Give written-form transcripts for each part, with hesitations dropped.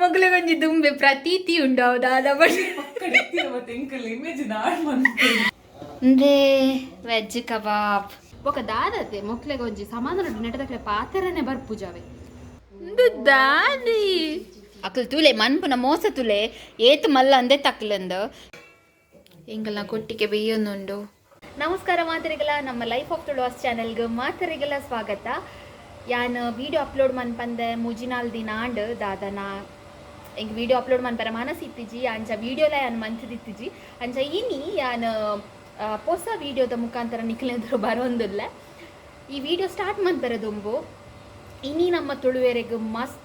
ಮೊಗಲಿಗೊಂಜಿ ದುಂಬೆ ಪ್ರತೀತಿ ಉಂಡು ಹೌದಾ? ಇಮೇಜ್ ನಾಡ್ ಮಂತ್. ಅಂದೇ ವೆಜ್ ಕಬಾಬ್ ಬೊಕ ದಾದತೆ ಮೊಕ್ಲೆಗ್ ಒಂಜಿ ಸಮಾಧಾನ ನೆಟದಕ್ಲೆ ಪಾತೆರನೆ ಬರ್ಪುಜಾವೆ ದಾದಿ ಅಕುಲು ತೂಲೆ ಮನ್ಪುನ ಮೋಸ ತುಲೆ ಏತ್ ಮಲ್ಲ ಅಂದೆ ತಕ್ಲಂದು. ಎಂಕಲ್ನ ಕೊಟ್ಟಿಗೆ ಬೇಯೊಂದುಂಡು. ನಮಸ್ಕಾರ ಮಾತರಿಗಲ, ನಮ್ಮ ಲೈಫ್ ಆಫ್ ತುಳುವಾಸ್ ಚಾನೆಲ್ಗೆ ಮಾತರಿಗಲ ಸ್ವಾಗತ. ಯಾನ್ ವಿಡಿಯೋ ಅಪ್ಲೋಡ್ ಮನ್ಪಂದೆ ಮುಜಿನಾಲ್ ದಿನ ಆಂಡ್. ದಾದನ ಎಂಕ್ ವಿಡಿಯೋ ಅಪ್ಲೋಡ್ ಮನ್ಪರ ಮನಸ್ಸು ಇತ್ತಿಜಿ, ಅಂಚ ವಿಡಿಯೋಲ ಯಾನ್ ಮಂತಿದಿತ್ತಿಜಿ. ಅಂಚ ಇನಿ ಯಾನ್ ಪೊಸ ವಿಡಿಯೋದ ಮುಖಾಂತರ ನಿಕ್ಲೆದುರು ಬರೋಂದುಲ್ಲ. ಈ ವಿಡಿಯೋ ಸ್ಟಾರ್ಟ್ ಮನ್ಪರ ದುಂಬು, ಇನಿ ನಮ್ಮ ತುಳುವೆರೆಗ್ ಮಸ್ತ್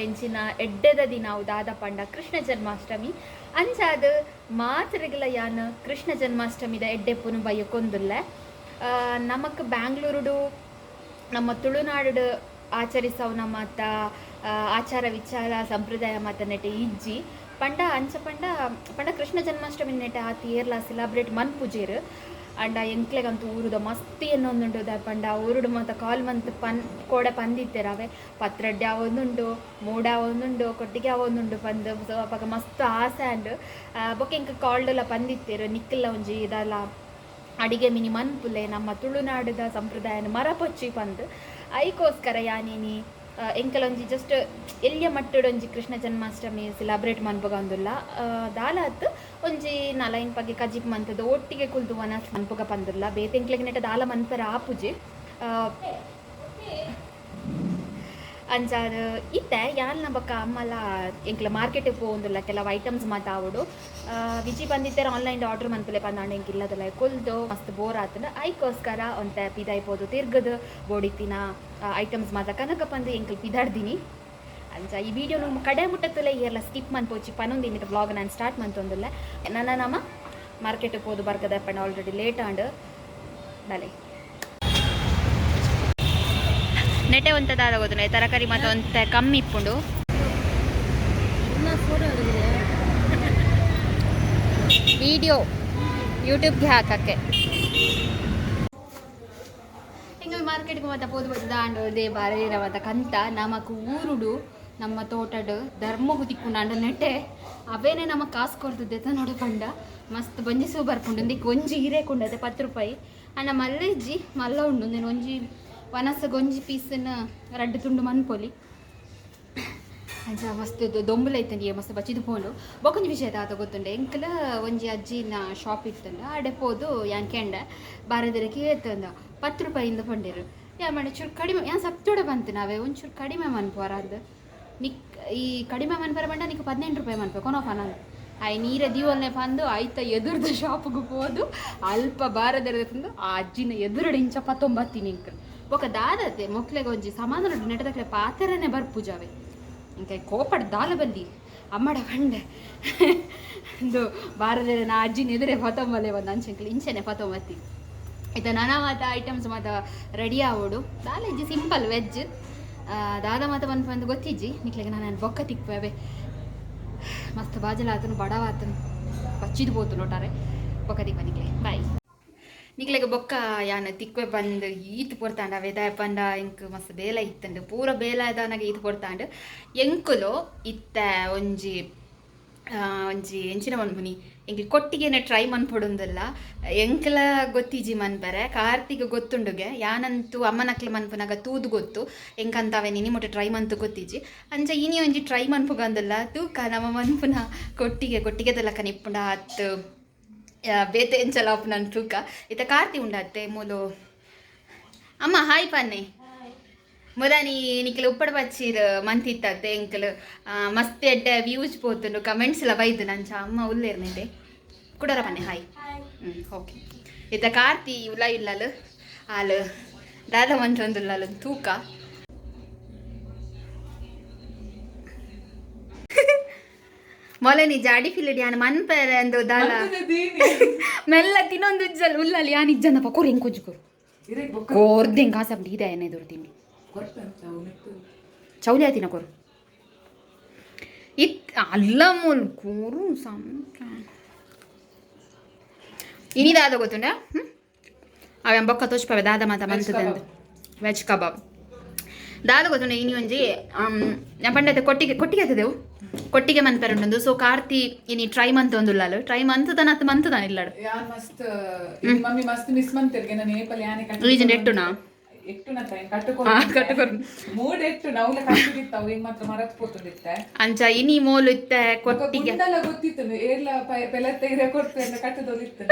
ಎಂಚಿನ ಎಡ್ಡೆದ ದಿನ ಅವು ದಾದ ಪಂಡ ಕೃಷ್ಣ ಜನ್ಮಾಷ್ಟಮಿ. ಅಂಚಾದ್ ಮಾತರಿಗಲ ಯಾನ್ ಕೃಷ್ಣ ಜನ್ಮಾಷ್ಟಮಿದ ಎಡ್ಡೆಪ್ಪುನು ಬಯಕೊಂದುಲ್ಲೆ. ನಮಕ್ ಬ್ಯಾಂಗ್ಳೂರುಡು ನಮ್ಮ ತುಳುನಾಡು ಆಚರಿಸವು ಮಾತ ಆಚಾರ ವಿಚಾರ ಸಂಪ್ರದಾಯ ಮಾತ ನೆಟೆ ಇಜ್ಜಿ ಪಂಡ, ಅಂಚ ಪಂಡ ಪಂಡ ಕೃಷ್ಣ ಜನ್ಮಾಷ್ಟಮಿ ನೆಟೆ ಆತ್ ಏರ್ಲ ಸೆಲೆಬ್ರೇಟ್ ಮನ್ಪುಜೆರ್. ಅಂಡ ಎಂಕ್ಲೆಗಂತೂ ಊರುದ ಮಸ್ತ್ ಎನ್ನೊಂದುಂಡು. ದಾಯೆ ಪಂಡ ಊರುಡು ಮಾತ ಕಾಲ್ ಮಂತ್ ಪನ್ ಕೋಡೆ ಪಂದಿತ್ತೆರ್, ಅವೆ ಪತ್ರಡ್ಡೆ ಆವೊಂದುಂಡು, ಮೂಡ ಆವೊಂದುಂಡು, ಕೊಟ್ಟಿಗೆ ಆವೊಂದುಂಡು ಪಂದ್. ಸೊ ಅಪಗ ಮಸ್ತ್ ಆಸೆ ಆಂಡ್. ಬೊಕ್ಕ ಎಂಕ್ ಕಾಲ್ಡೆಲ್ಲ ಪಂದಿತ್ತೆರ್, ನಿಕ್ಕಲ್ಲ ಒಂಜಿ ದಾಲ ಅಡಿಗೆ ಮಿನಿ ಮನ್ಪುಲೆ, ನಮ್ಮ ತುಳುನಾಡುದ ಸಂಪ್ರದಾಯನ ಮರಪೊಚ್ಚಿ ಪಂದ್. ಐಕೋಸ್ಕರ ಯಾನಿನಿ ಎಂಕಲೊಂಜಿ ಜಸ್ಟ್ ಎಲ್ಯ ಮಟ್ಟಡೊಂಜಿ ಕೃಷ್ಣ ಜನ್ಮಾಷ್ಟಮಿ ಸೆಲೆಬ್ರೇಟ್ ಮನ್ಪುಗಂದುಲ್ಲ. ದಾಲಾತ್ ಒಂಜಿ ನಾಲೈನ್ ಪಗೆ ಕಜಿಪ್ ಮಂತದ ಒಟ್ಟಿಗೆ ಕುಲ್ದು ವನಸ್ ಮನ್ಪುಗ ಪಂದುಲ್ಲ. ಬೇತೆ ಎಂಕ್ಲೆಗ್ ನೆಟ ದಾಲ ಮನ್ಪರ ಆಪುಜಿ. ಅಂಚಾದ್ ಇತ್ತೆ ಯಾಲ್ನ ಬೊಕ್ಕ ಅಮ್ಮಲ ಎಂಕ್ಲ ಮಾರ್ಕೆಟ್ ಪೋವೊಂದುಲ್ಲ, ಕೆಲವು ಐಟಮ್ಸ್ ಮಾತ ಆವೊಡು. ವಿಜಿ ಬಂದಿತ್ತೆರ್ ಆನ್ಲೈನ್ ಆರ್ಡರ್ ಮನ್ಪುಲೆ ಪಂದಾಂಡ, ಎಂಕ್ ಇಲ್ಲದಲ್ಲ ಕುಲ್ದು ಮಸ್ತ್ ಬೋರ್ ಆತುಂಡು. ಐಕೋಸ್ಕರ ಒಂತೆ ಪಿದಾಯಿ ಪೋದು ತಿರ್ಗದು ಬೋಡಿತ್ತಿನ ಐಟಮ್ಸ್ ಮಾತ ಕನಕ ಪಂದು ಎಂಕಲ್ ಪಿದಾಡ್ದಿನಿ. ಅಂಚ ಈ ವಿಡಿಯೋನು ಕಡೆ ಮುಟ್ಟತ್ತುಲೆ, ಏರ್ಲ ಸ್ಕಿಪ್ ಮನ್ಪೊಚ್ಚಿ ಪನೊಂದು ಇನ್ನಿತ ವ್ಲಾಗ್ ನಾನು ಸ್ಟಾರ್ಟ್ ಮಂತೊಂದುಲ್ಲ. ನನ್ನ ನಮ್ಮ ಮಾರ್ಕೆಟ್ ಪೋದು ಬರ್ಕದ ಪಂಡ ಆಲ್ರೆಡಿ ಲೇಟ್ ಆಂಡ್. ಬಲೆ ನೆಟೆ ಒಂತ ದಾದ ಗೊತ್ತುಂಡೆ, ತರಕಾರಿ ಮಾತ ಒಂತೆ ಕಮ್ಮಿ ಇಪ್ಪುಂಡು. ವಿಡಿಯೋ ಯೂಟ್ಯೂಬ್ಗೆ ಹಾಕಕ್ಕೆ. ಎಂಗಲ್ ಮಾರ್ಕೆಟ್ಗೆ ಮಾತ ಪೋದು ಪೋದು ದಾಂಡು they ಬಾರೇರ ಮಾತ ಕಂತ. ನಮಕ್ ಊರುಡು ನಮ್ಮ ತೋಟಡ್ ಧರ್ಮಗು ತಿಕ್ಕುಂಡು ನೆಟೆ ಅವೇನೆ ನಮ ಕಾಸು ಕೊರ್ದು ನೋಡು ಪಂಡ ಮಸ್ತ್ ಬಂಜಿ ಸೂ ಬರ್ಪುಂಡು. ಇಂದಿಕ್ ಒಂಜಿ ಹೀರೆ ಕೊಂಡದೆ 10 ರೂಪಾಯಿ. ಅಂಡ ಮಲ್ಲ ಇಜ್ಜಿ, ಮಲ್ಲ ಉಂಡು. ಇಂದೆನ್ ಒಂಜಿ ವನಸಗ್ ಒಂಜಿ ಪೀಸನ್ನ ರಡ್ಡ್ ತುಂಡು ಮನ್ಪೊಲಿ. ಅಂಚ ಮಸ್ತ್ ದೊಂಬುಲ ಇತ್ತಂಡು, ಮಸ್ತ್ ಬಚ್ಚಿದ್ ಪೋಂಡು. ಬೊಕೊಂಜಿ ವಿಷಯ ದಾದ ಗೊತ್ತುಂಡೆ? ಎಂಕಲ ಒಂಜಿ ಅಜ್ಜಿನ ಶಾಪ್ ಇತ್ತಂಡ, ಆಡೆ ಪೋದು ಯಾನ್ ಕೆಂಡೆ, ಬಾರದಿರಕ್ಕೆ ಏತಂದ. 10 ರೂಪಾಯಿಂದ ಪಂಡೇರು. ಯಾ ಮಾಡ ಚೂರು ಕಡಿಮೆ, ಯಾನ್ ಸತ್ತೋಡ ಬಂತು ನಾವೇ ಒಂಚೂರು ಕಡಿಮೆ ಮನ್ಪುವರ ಅಂದ್. ನಿಕ್ ಈ ಕಡಿಮೆ ಮನ್ಪರ ಪಂಡ ನಿಕ್ 18 ರೂಪಾಯಿ ಮನ್ಪೆ ಕೊನೊ ಪನಂದ್. ಆಯ್ ನೀರ ದೀವಲ್ನೆ ಪಂದು ಐತ ಎದುರ್ದ ಶಾಪ್ಗೆ ಪೋದು ಅಲ್ಪ ಬಾರದೆರ ತಂದು ಆ ಅಜ್ಜಿನ ಎದುರುಡು ಇಂಚ ಪತ್ತೊಂಬತ್ತೀನಿ ಎಂಕ್. ಬೊಕ ದಾದತೆ ಮೊಕ್ಲೆಗ್ ಒಂಜಿ ಸಮಾಧಾನ ನೆಟದಕ್ಲೆ ಪಾತೆರನೆ ಬರ್ಪುಜಾವೆ. ಇಂಕ ಕೋಪಡ್ ದಾಲ ಬಲ್ಲಿ. ಅಮ್ಮಡ ಪಂಡೆ ಇಂದು ಬಾರದೆರೆ ನಾ ಅಜ್ಜಿನ ಎದುರೆ ಪತ್ತೊಂಬಲೆ ಬಂದು ಅಂಚೆಂಕ್ಲೆ ಇಂಚೆನೆ ಪತ್ತೊಂಬತ್ತಿ. ಇತ್ತ ನನ ಮಾತ ಐಟಮ್ಸ್ ಮಾತ ರೆಡಿ ಆವೊಡು. ದಾಲ ಇಜ್ಜಿ, ಸಿಂಪಲ್ ವೆಜ್. ದಾದ ಮಾತ ಪನ್ಪಂದು ಗೊತ್ತಿಜ್ಜಿ ನಿಕ್ಲೆಗ್. ನಾನು ಬೊಕ್ಕ ತಿಕ್ಪವೆ. ಮಸ್ತ್ ಬಾಜಲ ಆತನು, ಬಡವ ಆತನು, ಬಚ್ಚಿದ್ ಪೋತು ನೋಟಾರೆ. ಬೊಕ್ಕ ತಿಕ್ಪ ನಿಕ್ಲೆ, ಬಾಯ್. ನಿಕ್ಲೆಗ್ ಬೊಕ್ಕ ಯಾನ್ ತಿಕ್ವೆ ಬಂದು ಈತ್ ಪೊರ್ತಾಂಡ ಅವೆ. ದಾಯೆ ಪಂಡ ಎಂಕ್ ಮಸ್ತ್ ಬೇಲೆ ಇತ್ತಂಡು, ಪೂರ ಬೇಲೆ ಆದಾನಾಗ ಈತ್ ಪೊರ್ತಾಂಡ್. ಎಂಕುಲು ಇತ್ತ ಒಂಜಿ ಒಂಜಿ ಎಂಚಿನ ಮನ್ಪುನಿ, ಎಂಕ್ಲು ಕೊಟ್ಟಿಗೆನ ಟ್ರೈ ಮನ್ಪೊಡುಂದಲ್ಲ. ಎಂಕ್ಲ ಗೊತ್ತಿಜಿ ಮನ್ಪರೆ, ಕಾರ್ತಿಕ್ ಗೊತ್ತುಂಡುಗೆ. ಯಾನಂತೂ ಅಮ್ಮನಕ್ಲು ಮನ್ಪುನಾಗ ತೂದು ಗೊತ್ತು ಎಂಕಂತ. ಅವೇನ್ ಇನಿ ಮುಟ್ಟ ಟ್ರೈ ಮಂತು ಗೊತ್ತಿಜ್ಜಿ. ಅಂಚ ಇನಿ ಒಂಜಿ ಟ್ರೈ ಮನ್ಪುಗಂದಲ್ಲ. ತೂಕ ನಮ್ಮ ಮನ್ಪುನ ಕೊಟ್ಟಿಗೆ ಕೊಟ್ಟಿಗೆದ ಲೆಕ್ಕ ನಿಪ್ಪುಂಡ ಅತ್ತು ಬೇತೆ ಎಂಚಲ ಆಪುನನ್ ತೂಕ. ಇತ್ತ ಕಾರ್ತಿ ಉಂಡತ್ತೆ ಮೂಲು. ಅಮ್ಮ, ಹಾಯ್ ಪನ್ನೆ. ಮುದಾನಿ ನಿಕ್ಲೆ ಉಪ್ಪಡ ಬಚ್ಚಿರ್ ಮಂತಿತ್ತತ್ತೆ ಎಂಕಲ್. ಮಸ್ತ್ ಎಡ್ಡೆ ವ್ಯೂಸ್ ಪೋತುಂಡು, ಕಮೆಂಟ್ಸ್ ಎಲ್ಲ ಬೈದು. ನಂಚ ಅಮ್ಮ ಉಲ್ಲೇರ್ ನಿಂದೆ ಕುಡರ ಪನ್ನೆ ಹಾಯ್. ಹ್ಞೂ ಓಕೆ. ಇತ್ತ ಕಾರ್ತಿ ಉಲ ಇಲ್ಲಲು, ಆಲ್ ದಾದ ಮಂತೊಂದುಲ್ಲಲು ತೂಕ. ಮೊಲೆ ನೀ ಜಾಡಿ ಫಿಲ್ಲಿಡಿ ಯಾನ್ ಮನ್ಪೆರೆ ಅಂದು ದಾಲ ಮೆಲ್ಲ ತಿನ್ನೊಂದು ಉಜ್ಜಲ್ ಉಲ್ಲಲ್ಲಿ. ಯಾನ್ ಇಜ್ಜಂದಪ್ಪ. ಕೊರು ಎಂಕ್ ಒಂಜಿ ಕೊರು. ಕೋರ್ದೆ ಎಂಕ್ ಆಸೆ ಇದೆ. ಎದುರು ತಿಂಡಿ ಚೌಲಿ ಆತಿನ ಕೊರು. ಇತ್ ಅಲ್ಲ ಮೂಲ್ ಕೋರು ಸಂ ಇನಿ ದಾದ ಗೊತ್ತುಂಡ? ಹ್ಞೂ ಅವೆ ಬೊಕ್ಕ ತೋಚ್ಪವೆ ದಾದ ಮಾತ ಮಂತದಂದು. ವೆಜ್ ಕಬಾಬ್. ದಾದ ಗೊತ್ತುಂಡ ಇನಿ ಒಂಜಿ ನಾ ಪಂಡತೆ ಕೊಟ್ಟಿಗೆ ಕೊಟ್ಟಿಗೆ ಆತದೆವು ಕೊಟ್ಟಿಗೆ ಮನ್ಪೆರುಂಡು. ಸೊ ಕಾರ್ತಿ ಇನಿ ಟ್ರೈ ಮಂತ್ ಒಂದುಲ್ಲಾಲು ಟ್ರೈ ಮಂತದನ ಅತ್ ಮಂತದಾನ ಇಲ್ಲಾಡು. ಯಾನ್ ಮಸ್ತ್ ಮಮ್ಮಿ ಮಸ್ತ್ ಮಿಸ್ ಮಂತೆರ್ಗೆ ನಾನು ಏಪಲ್ ಯಾನೆ. ರೀಜನ್ ಎಟ್ಟುನಾ? ಎಟ್ಟು ನತ್ತ ಕಟ್ಟುಕೊ ಕಟ್ಟುಕೊರು. ಮೂಡ್ ಎಟ್ಟು ನೌಲ ಕಟ್ಟುದಿತ್ತ ಅವು ಹಿಂಗ್ ಮಾತ್ರ ಮರತ್ ಪೋತುಂದಿತ್ತೆ. ಅಂಚ ಇನಿ ಮೋಲು ಇತ್ತೆ ಕೊಟ್ಟಿಗೆ. ಗುಂಡಲ ಗೊತ್ತಿತ್ತು, ಏರ್ಲ ಪೆಲತ್ತ ಇರ ಕೊಡ್ತು ಎಲ್ಲ ಕಟ್ಟದೊಲಿತ್ತು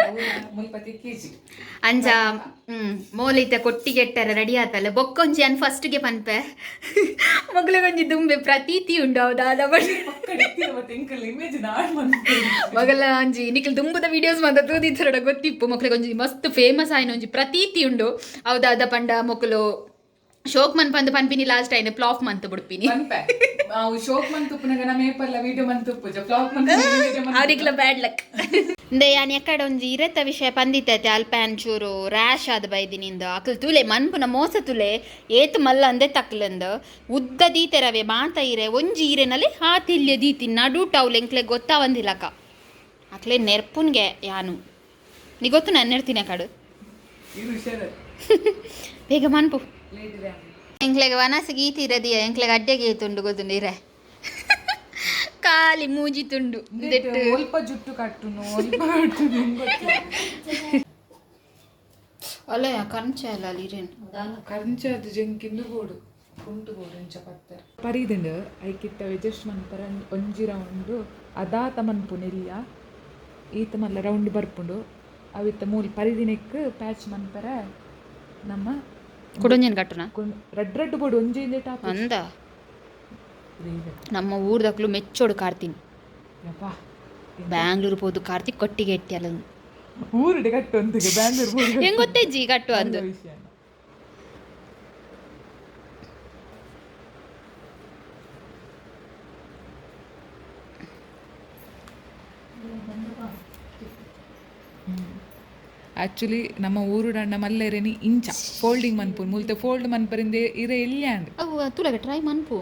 ಮುಲ್ಪತಿ ಕೆಜಿ. ಅಂಚ ಮೋಲು ಇತ್ತೆ ಕೊಟ್ಟಿಗೆ ಎಟ್ಟರೆ ರೆಡಿ ಆತಲ್ಲ. ಬೊಕ್ಕೊಂಜಿ ಅನ್ ಫಸ್ಟ್ಗೆ ಪನ್ಪೆ ಮಗಳಗೊಂಜಿ ದುಂಬೆ ಪ್ರತೀತಿ ಉಂಡು ಹೌದಾ? ಮತ್ತೆ ಎಂಕಲ್ ಇಮೇಜ್ ನಾಡ್ ಮಂತು. ಮಗಲ ಒಂಜಿ ನಿಖಲ್ ದುಂಬುದ ವಿಡಿಯೋಸ್ ಮಾತ ತೂದಿತ್ತರಡ ಗೊತ್ತಿಪ್ಪು. ಮೊಕ್ಲಿಗೆ ಒಂಜಿ ಮಸ್ತ್ ಫೇಮಸ್ ಆಯ್ನ ಒಂಜಿ ಪ್ರತೀತಿ ಉಂಡು ಹೌದಾದ ಪಂಡ ಮೊಕಲು ಶೋಕ್ ಮನ್ ಪಂದ್ ಪನ್ಪಿನಿ, ಲಾಸ್ಟ್ ಆಯ್ನ ಪ್ಲಾಫ್ ಮಂತ್ ಬುಡ್ಪಿನಿ. ಪನ್ಪೆ ಅವು ಶೋಕ್ ಮಂತ್ ಉಪ್ಪುನಗ ನಮ್ಮ ಏಪಲ್ಲ ವಿಡಿಯೋ ಮಂತ್ ಉಪ್ಪುಜ, ಫ್ಲಾಪ್ ಮಂತ್ ವಿಡಿಯೋ ಮಂತ್. ಅವ್ರಿಗ್ಲ ಬ್ಯಾಡ್ ಲಕ್. ಇಂದೆ ಯಾನ್ ಎಕ್ಕಡ ಒಂಜಿ ಇರೆತ ವಿಷಯ ಪಂದಿತ್ತೈತೆ, ಅಲ್ಪ ಒಂಚೂರು ರ್ಯಾಶ್ ಆದ್ ಬೈದಿನಿಂದ. ಅಕಲ್ ತುಲೆ ಮನ್ಪುನ ಮೋಸ ತುಲೆ ಏತ್ ಮಲ್ಲ ಅಂದೆ ತಕ್ಲಂದ ಉದ್ದ ದೀತೆರವೆ ಮಾತ ಇರೆ ಒಂಜಿ ಇರೆನಲ್ಲಿ ಆ ತಿಲ್ಯ ದೀತಿ ನಡು ಟೌಲ್ ಎಂಕ್ಲೆ ಗೊತ್ತಾವಂದಿಲ್ಲಕ ಅಕ್ಲೆ ನೆರ್ಪುನ್ಗೆ ಯಾನು ನೀ ಗೊತ್ತು ನಾನು ನೆರ್ತೀನಿ ಕಡು. ಇದು ಹುಷಾರ. ಬೇಗ ಮನ್ಪು. ಲೇಟ್. ಎಂಕ್ಲೆಗ್ ವನಸ್ ಗೀತಿ ಇರದಿಯ ಎಂಕ್ಲೆಗ್ ಅಡ್ಡೆಗೆ ತುಂಡು ಗೊತ್ತುಂಡು ಇರೆ ಖಾಲಿ ಮೂಜಿ ತುಂಡು ದೆಟ್ಟು. ಒಲ್ಪ ಜುಟ್ಟು ಕಟ್ಟುನು ಒಲ್ಪ ಕಟ್ಟುನು ಹೆಂಗ್ ಗೊತ್ತಿಲ್ಲ. ಅಲ್ಲ ಕಂಚ ಅಲ್ಲ ಅಲ್ಲಿ ಇರೇನು? ಕಂಚದ ಜಂಕಿಂದು ಬೋಡು ಕುಂಟು ಬೋಡು ಇಂಚ ಪತ್ತರ ಪರಿದಿಂಡು ಐಕಿತ್ತ ಅಡ್ಜಸ್ಟ್ ಮನ್ಪರ. ಒಂಜಿ ರೌಂಡು ಅದಾತ ಮನ್ಪುನು ಎಲ್ಲಿಯ ಈತ ಮಲ್ಲ ರೌಂಡ್ ಬರ್ಪುಂಡು ಅವಿತ್ತ ಮೂಲು ಪರಿದಿನೆಕ್ ಪ್ಯಾಚ್ ಮನ್ಪರ ನಮ್ಮ. ಕುಡೊಂಜನ್ ಕಟ್ಟುನ. ರಡ್ಡ್ ರಡ್ಡ್ ಬೋಡು ಒಂಜಿ ಟಾಪ್. ಅಂದ ನಮ್ಮ ಊರ್ದಕ್ಲು ಮೆಚ್ಚೋಡು ಕಾರ್ತೀನಿ. ಯಪ್ಪಾ. ಬ್ಯಾಂಗ್ಳೂರ್ ಪೋದು ಕಾರ್ತಿಕ್ ಕೊಟ್ಟಿಗೆ ಎಟ್ಟಿ ಅಲ್ಲ. ಊರುಡೆ ಕಟ್ಟೊಂದಿಗೆ ಬ್ಯಾಂಗ್ಳೂರ್ ಊರು. ಹೆಂಗ್ ಗೊತ್ತೇಜಿ ಕಟ್ಟು ಅಂದು. ವಿಷಯ. ಆಕ್ಚುಲಿ ನಮ್ಮ ಊರುಡಣ್ಣ ಮಲ್ಲೆರೆನಿ ಇಂಚ ಫೋಲ್ಡಿಂಗ್ ಮನ್ಪುನ್ ಮುಲ್ತೆ ಫೋಲ್ಡ್ ಮನ್ಪರಿಂದ ಇರೆ ಎಲ್ಯಾಂಡ್. ಅವು ತುಲಗ ಟ್ರೈ ಮನ್ಪು.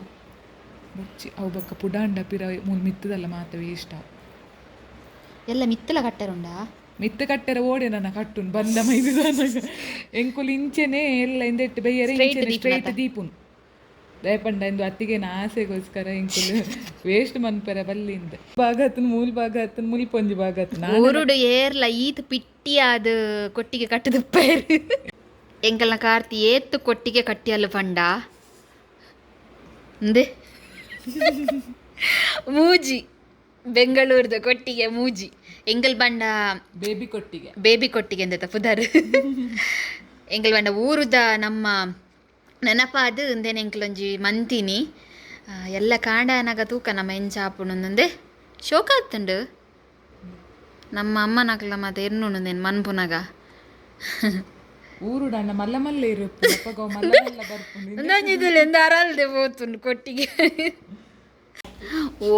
ಬಚ್ಚಿ ಅವು ಬೊಕ್ಕ ಪುಡಾಂಡ ಪಿರ ಮೂಲ್ ಮಿತ್ತದಲ್ಲ ಮಾತ ವೇಸ್ಟ್. ಎಲ್ಲ ಮಿತ್ತಲ ಕಟ್ಟರುಂಡಾ? ಮಿತ್ತ ಕಟ್ಟೆರ ಓಡೆ ನನ್ನ ಕಟ್ಟುನ್ ಬಂದ ಮೈದ ಎಂಕುಲು ಇಂಚೆನೆ ಎಲ್ಲ ಇಂದೆಟ್ಟು ಬೈಯರೆ. Straight. ಇಂಚೆನೆ ಸ್ಟ್ರೈಟ್ ದೀಪುನ್ ದಯಪಂಡ ಇಂದು ಅತ್ತಿಗೆ ಆಸೆಗೋಸ್ಕರ ಎಂಕುಲು ವೇಸ್ಟ್ ಮನ್ಪೆರ ಬಲ್ಲಿಂದ ಭಾಗತನ್ ಮೂಲ್ ಭಾಗತನ್ ಮುಲ್ಪೊಂಜಿ ಭಾಗತನ್. ಊರುಡು ಏರ್ಲ ಈತ್ ಪಿಟ್ಟಿ ಆದ್ ಕೊಟ್ಟಿಗೆ ಕಟ್ಟದ ಪೇರು ಎಂಕಲ್ನ ಕಾರ್ತಿ ಏತ್ತು ಕೊಟ್ಟಿಗೆ ಕಟ್ಟಿಯಲ್ಲ ಪಂಡ ಅಂದೆ ಮೂಜಿ ಬೆಂಗಳೂರ್ದ ಕೊಟ್ಟಿಗೆ ಮೂಜಿ ಎಂಕಲ್ ಬಂಡ. ಬೇಬಿ ಕೊಟ್ಟಿಗೆ. ಬೇಬಿ ಕೊಟ್ಟಿಗೆ ಅಂದತ ಪುದರ್. ಎಂಕಲ್ ಬಂಡ ಊರುದ ನಮ್ಮ ನೆನಪಾದ ಇಂದೇನೆ ಎಂಕಲೊಂಜಿ ಮಂತಿನಿ. ಎಲ್ಲ ಕಾಂಡನಾಗ ತೂಕ ನಮ್ಮ ಎಂಚ ಆಪುಂಡು ಶೋಕ ಆತುಂಡು. ನಮ್ಮ ಅಮ್ಮನಕ್ಲ ಮತ್ತೆ ಎನ್ನುಂಡು ಮನ್ಪುನಗ. ಊರುಡಣ್ಣ ಮಲ್ಲ ಮಲ್ಲ ಇರುಪ್ಪು ಅಪ್ಪಗ ಮಲ್ಲ ಮಲ್ಲ ಬರ್ಪುಂಡು. ಒಂದೊಂಜಿದಲ್ಲಿ ಎಂದ ಅರಲ್ದೆ ಪೋತುಂಡು ಕೊಟ್ಟಿಗೆ.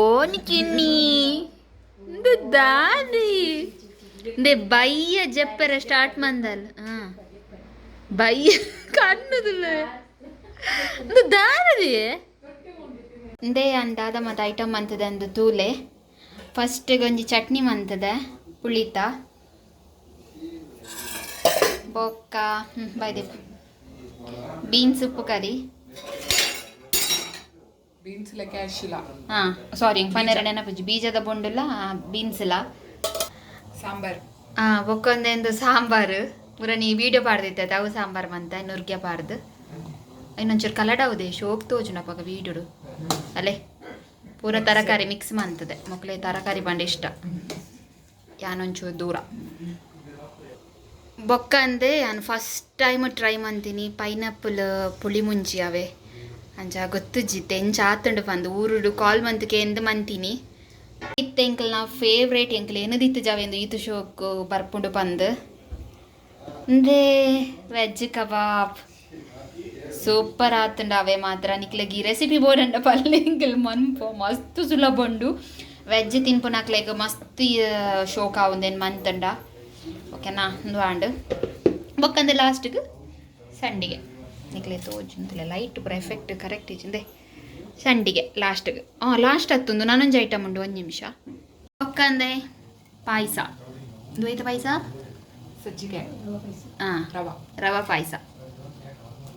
ಓನಿ ಕಿನ್ನಿ ಇಂದು ದಾನಿ ಇಂದೆ ಬಯ್ಯ ಜಪ್ಪೆರ ಸ್ಟಾರ್ಟ್ ಮಂದಲ್. ಹಾ ಬಯ್ಯ ಕಣ್ಣುದಿಲ್ಲ ಇಂದು ದಾರದಿ ಇಂದೇ ಅಂದಾದ ಮತ್ತೆ ಐಟಮ್ ಅಂತದೆ ಅಂದು ತೂಲೆ. ಫಸ್ಟ್ ಒಂಜಿ ಚಟ್ನಿ ಮಂತದೆ ಪುಳಿತ ಬೊಕ್ಕ ಬೈದೆ ಬೀನ್ಸ್ ಉಪ್ಪು ಕರಿ. ಬೀನ್ಸ್ ಇಲ್ಲ ಕ್ಯಾಶ್ ಇಲ್ಲ. ಹಾಂ ಸಾರಿ, ಪನ್ನೆರಡು ನೆನಪುಜಿ. ಬೀಜದ ಬೊಂಡುಲ ಬೀನ್ಸ್ ಇಲ್ಲ. ಸಾಂಬಾರ್. ಹಾಂ ಬೊಕ್ಕೊಂದೆಂದು ಸಾಂಬಾರು ಪೂರ ನೀ ವೀಡಿಯೋ ಪಾಡ್ದಿತ್ತೆ ಅವು ಸಾಂಬಾರು ಮಂತ ನುರ್ಗೆ ಪಾಡ್ದು. ಇನ್ನೊಂಚೂರು ಕಲಡಾವುದೆ ಶೋಕ್ ತೋಜುನಪಗ ವೀಡಿಯೋಡು ಅಲ್ಲೇ ಪೂರ ತರಕಾರಿ ಮಿಕ್ಸ್ ಮಂತದೆ. ಮಕ್ಕಳಿಗೆ ತರಕಾರಿ ಬಂಡೆ ಇಷ್ಟ ಯಾನೊಂಚೂರು ದೂರ. ಬೊಕ್ಕ ಅಂದೆ ನಾನು ಫಸ್ಟ್ ಟೈಮ್ ಟ್ರೈ ಮಂತೀನಿ ಪೈನಾಪಲ್ ಪುಳಿ ಮುಂಚಿ ಅವೆ. ಅಂಚ ಗೊತ್ತುಜ್ಜಿತ್ತೆ ಎಂಚ ಆತುಂಡು ಪಂದು ಊರುಡು ಕಾಲ್ ಮಂತ್ಗೆ ಎಂದ್ ಮಂತೀನಿ. ಇತ್ತೆ ಎಂಕಲ್ನ ಫೇವ್ರೇಟ್ ಎಂಕಲ್ ಏನದಿತ್ತು ಜಾವೆಂದು ಈತು ಶೋಕ್ ಬರ್ಪುಂಡು ಪಂದು ಅಂದೇ ವೆಜ್ ಕಬಾಬ್ ಸೂಪರ್ ಆತುಂಡು ಅವೇ ಮಾತ್ರ. ನಿಕ್ಲೆಗ್ ಈ ರೆಸಿಪಿ ಬೋಡಂಡ ಪಲ್ಲೆ ಎಂಕಲ್ ಮನ್ಪೊ ಮಸ್ತ್ ಸುಲಭ ಉಂಡು. ವೆಜ್ ತಿನ್ಪುನಕ್ಲೆಗ್ ಮಸ್ತ್ ಶೋಕ್ ಆವುಂದೇನು ಮಂತುಂಡ. ಓಕೆನಾ? ಒಂದು ಆಂಡ್ ಬೊಕ್ಕಂದೆ ಲಾಸ್ಟ್ಗೆ ಸಂಡಿಗೆ ನಿಕ್ಲೆ ತೋಜುಂತಲೆ ಲೈಟ್ ಪೂರ ಎಫೆಕ್ಟ್ ಕರೆಕ್ಟ್ ಇಜ್ಜಿಂದೆ. ಸಂಡಿಗೆ ಲಾಸ್ಟ್ಗೆ ಹಾಂ ಲಾಸ್ಟ್ ಹತ್ತೊಂದು ನಾನೊಂಜಿ ಐಟಮ್ ಉಂಡು ಒಂದು ನಿಮಿಷ. ಬೊಕ್ಕಂದೆ ಪಾಯಸ ದ್ವೈತ ಪಾಯಸ. ಸಜ್ಜಿಗೆ. ಹಾಂ. ರವಾ. ರವಾ ಪಾಯಸ.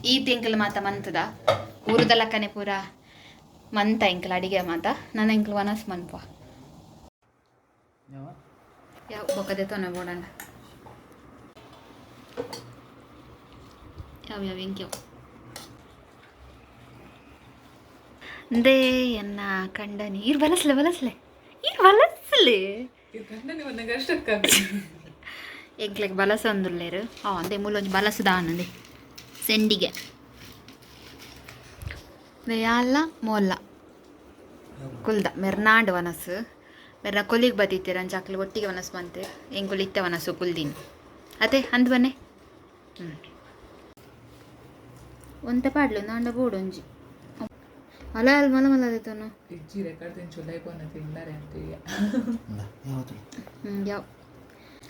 ಈ ತಿಂಕಲ್ ಮಾತ ಮಂತದ ಊರುದ ಲಕ್ಕನೆ ಪೂರ ಮಂತ ಎಂಕಲ್ ಅಡಿಗೆ ಮಾತ ನನ್ನ ಎಂಕಲ್ ವನಸ್ ಮನ್ಪ ಯಾವ ಬೊಕ್ಕದೆ ತೊನೆ ಬೋಡಂಡ ಯಾವ ಯಾವ ಎಂಕ್ಯವು they ಎನ್ನ ಕಂಡನಿ ಇರ್ ಬಲಸ್ಲೆ ಬಲಸ್ಲೆ ಇರ್ ಬಲಸ್ಲೆ. ಎಂಕ್ಲೆಗ್ ಬಲಸ ಅಂದುಲ್ಲೇರು. ಹಾಂ, ಅಂದೆ ಮೂಲೊಂಜಿ ಬಲಸದ ಆನಂದೆ ಸೆಂಡಿಗೆ ಯಾಲ್ಲ ಮೋಲ್ಲ ಕುಲ್ದ ಮೆರ್ನಾಂಡ್ ವನಸು ಮೆರ್ನ ಕೊಲಿಗೆ ಬತ್ತಿತ್ತೀರ ಅಂಚಾಕ್ಲು ಒಟ್ಟಿಗೆ ವನಸ್ ಬಂತೆ. ಎಂಕುಲು ಇತ್ತೆ ವನಸು ಕುಲ್ದಿನಿ ಅದೇ ಅಂದ್ ಬನ್ನೆ. ಹ್ಞೂ, ಒಂತೆ ಪಾಡ್ಲು ನಾಂಡ ಬೋಡೊಂಜಿ ಅಲ ಅಲ್ ಮಲ ಮಲ ಅದೇತನು. ಇಜ್ಜಿ ರೆಕಾರ್ಡ್ ಚೊಲೋ ಪೋನ ತಿಂದಾರೆ ಅಂತ. ಹ್ಞೂ, ಯಾವ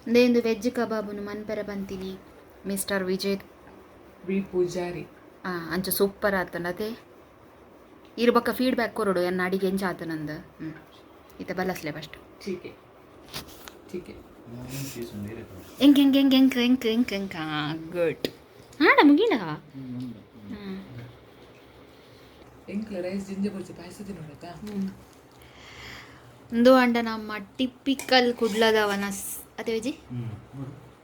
ಅಂದೇ ಇಂದು ವೆಜ್ ಕಬಾಬುನು ಮನ್ಪೆರೆ ಬಂತೀನಿ ಮಿಸ್ಟರ್ ವಿಜಯ್ ವಿ ಪೂಜಾರಿ. ಹಾಂ, ಅಂಚ ಸೂಪರ್ ಆತಂಡ ಅದೇ. ಇರ್ ಬೊಕ್ಕ ಫೀಡ್ಬ್ಯಾಕ್ ಕೊರಡು ಎನ್ನ ಅಡಿಗೆ ಎಂಚ ಆತನಂದು. ಹ್ಞೂ, ಇತ್ತ ಬಲಸ್ಲೆ ಫಸ್ಟ್. ಟೀಕೆ ಟೀಕೆ. ಎಂಕ್ ಎಂಕ್ ಎಂಕ್ ಎಂಕ್ ಎಂಕ್ ಎಂಕ್ ಎಂಕ್. ಹಾಂ, ಗುಡ್. ಹಾಡ ಮುಗಿಡ. ಹ್ಞೂ. ಎಂಕ್ಲ ರೈಸ್ ಜಿಂಜ ಬೊರ್ಚಿ ಪಾಯಸ ತಿನ್ನೋಡತ್ತಾ. ಒಂದು ಅಂಡ ನಮ್ಮ ಟಿಪಿಕಲ್ ಕುಡ್ಲದ ವನಸ್ ಅದೇ ವಿಜಿ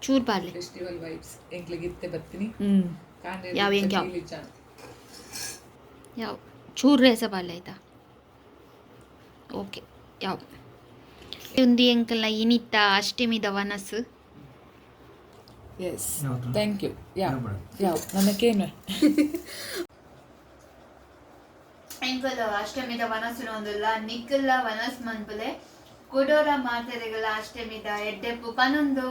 ಚೂರ್ ಪಾರ್ಲಿ. ಫೆಸ್ಟಿವಲ್ ವೈಬ್ಸ್ ಎಂಕ್ಲಿಗೆ ಇತ್ತೆ ಬತ್ತೀನಿ. ಹ್ಞೂ. ಯಾವ ಎಂಕ್ ಯಾವ? ಯಾವ ಚೂರು ರೇಸ ಪಾರ್ಲೆ ಆಯ್ತಾ? ಓಕೆ, ಯಾವ ಒಂದು ಎಂಕಲ್ನ ಇನಿತ ಅಷ್ಟಮಿದ ವನಸ್ಸು. Yes, thank you. ಯಾವ ಯಾವ ನನ್ನ ಕೇನು. ಎಂಕಲ್ ಅಷ್ಟಮಿದ ವನಸ್ಸು ಒಂದುಲ್ಲ ನಿಕ್ಕಲ್ಲ ವನಸ್ ಮನ್ಪುಲೆ ಕುಡೋರ ಮಾತೆರೆಗಳ ಅಷ್ಟಮಿದ ಎಡ್ಡೆಪ್ಪು ಪನೊಂದು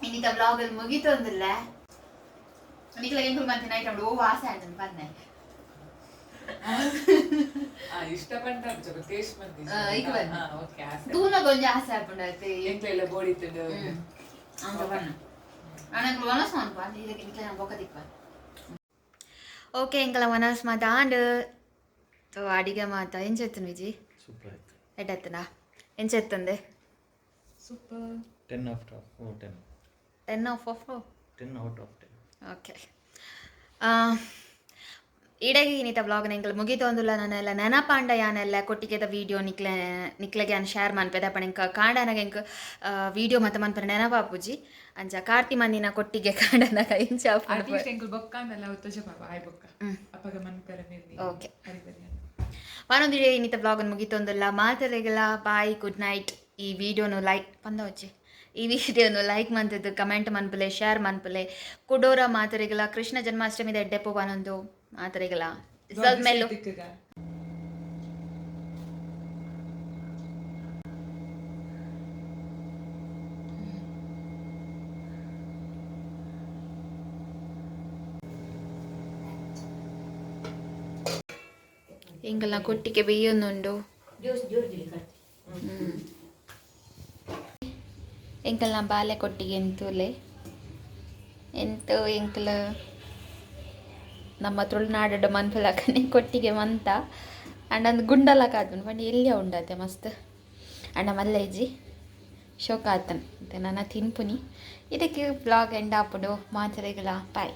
ಇನ್ನಿತ ಬ್ಲಾಗ್ ಅಲ್ಲಿ ಮುಗಿತೊಂದಿಲ್ಲ. ನಿಕ್ಕಲ ಎಂಕುಲ್ ಮಂತಿನ ಐಟಮ್ ಓ ವಾಸ ಆಯ್ತು ಪನ್ನೆ. ಇಷ್ಟ ಪಂಡ ಟೇಸ್ಟ್ ಬಂದಿ. ಈಗ ಬನ್ನಿ. ಓಕೆ. ತೂನಗ ಒಂಜಿ ಆಸೆ ಆಪುಂಡು. ಎಂಕ್ಲೆಲ್ಲ ಬೋಡಿ ತಿಂದು. ಅಂಕ ಬಣ್ಣ ಅಣ್ಣಂಕುಲು ವನಸ್ ಮನ್ಪ ಇದಕ್ಕೆ ನಿಕ್ಲೆ ಬೊಕ್ಕ ತಿಪ್ಪ. ಓಕೆ, ಎಂಕಲ ವನಸ್ ಮಾತ ಆಂಡ್ ಅಡಿಗೆ ಮಾತ ಎಂಚೆತ್ತುನು ವಿಜಿ? ಸೂಪರ್ ಆಯ್ತು. ಎಡ್ಡತ್ತನಾ? ಎಂಚೆತ್ತಂದೆ? Super. 10 of 10. 10 of of 10 out of 10. Okay, ಈಡಾಗಿ ಇನ್ನಿತ ಬ್ಲಾಗ್ ಎಂಕಲ್ ಮುಗಿತೊಂದುಲ್ಲ. ನಾನೆಲ್ಲ ನೆನಪಾಂಡ ಯಾನೆಲ್ಲ ಕೊಟ್ಟಿಗೆದ ವೀಡಿಯೋ ನಿಕ್ಲೆ ನಿಕ್ಲೆಗೆ ಯಾನ್ ಶೇರ್ ಮನ್ಪೆದ ಪಣ ಎಂಕ ಕಾಂಡನಾಗ ಎಂಕ್ ವೀಡಿಯೋ ಮತ್ತೆ ಮನ್ಪೆರ ನೆನಪಾಪುಜಿ. ಅಂಚ ಕಾರ್ತಿ ಮಂದಿನ ಕೊಟ್ಟಿಗೆ ಕಾಂಡನಾಗ ಇಂಚ. ಅಟ್ಲೀಸ್ಟ್ ಎಂಕುಲು ಬೊಕ್ಕ ಅಂದಲ್ಲ ಉತ್ತಜ ಪಾಪ ಆಯ್ ಬೊಕ್ಕ ಅಪ್ಪಗ ಮನ್ಪೆರ ನಿರ್ನಿ. ಓಕೆ. ಹರಿ ಬರಿ. ಮಾನೊಂದು ಇನ್ನಿತ ಬ್ಲಾಗ್ ಮುಗಿತೊಂದುಲ್ಲ. ಮಾತೆರೆಗೆಲ್ಲ ಬಾಯ್, ಗುಡ್ ನೈಟ್. ಈ ವಿಡಿಯೋನು ಲೈಕ್ ಪಂದ ವಚ್ಚಿ ಈ ವಿಡಿಯೋನು ಲೈಕ್ ಮಂತದ್ದು ಕಮೆಂಟ್ ಮನ್ಪುಲೆ, ಶೇರ್ ಮನ್ಪುಲೆ. ಕುಡೋರ ಮಾತೆರೆಗೆಲ್ಲ ಕೃಷ್ಣ ಜನ್ಮಾಷ್ಟಮಿದ ಎಡ್ಡೆಪ್ಪು ಪನೊಂದು ಮಾತೆರೆಗೆಲ್ಲ ಮೇಲೂ. ತಿಕ್ಕಗ. ಎಂಕಲ್ನ ಕೊಟ್ಟಿಗೆ ಬೇಯೊಂದುಂಡು. ಎಂಕಲ್ನ ಬಾಲೆ ಕೊಟ್ಟಿಗೆ ಎಂತೂಲೆ ಎಂತ ಎಂಕಲ ನಮ್ಮ ತುಳುನಾಡು ಮನ್ಪುಲಕನೆ ಕೊಟ್ಟಿಗೆ ಮಂತ ಅಂಡ ಒಂದು ಗುಂಡಲಕ ಆತ್ಮನ್ ಪಂಡ ಎಲ್ಲಿಯ ಉಂಡತೆ ಮಸ್ತ್ ಅಂಡ ಮಲ್ಲೇಜಿ ಶೋಕ ಆತನ್ ನನ್ನ ತಿನ್ಪುನಿ. ಇದಕ್ಕೆ ಬ್ಲಾಗ್ ಎಂಡ್ ಆಪುಂಡು. ಮಾತೆರೆಗಳ ಬಾಯ್.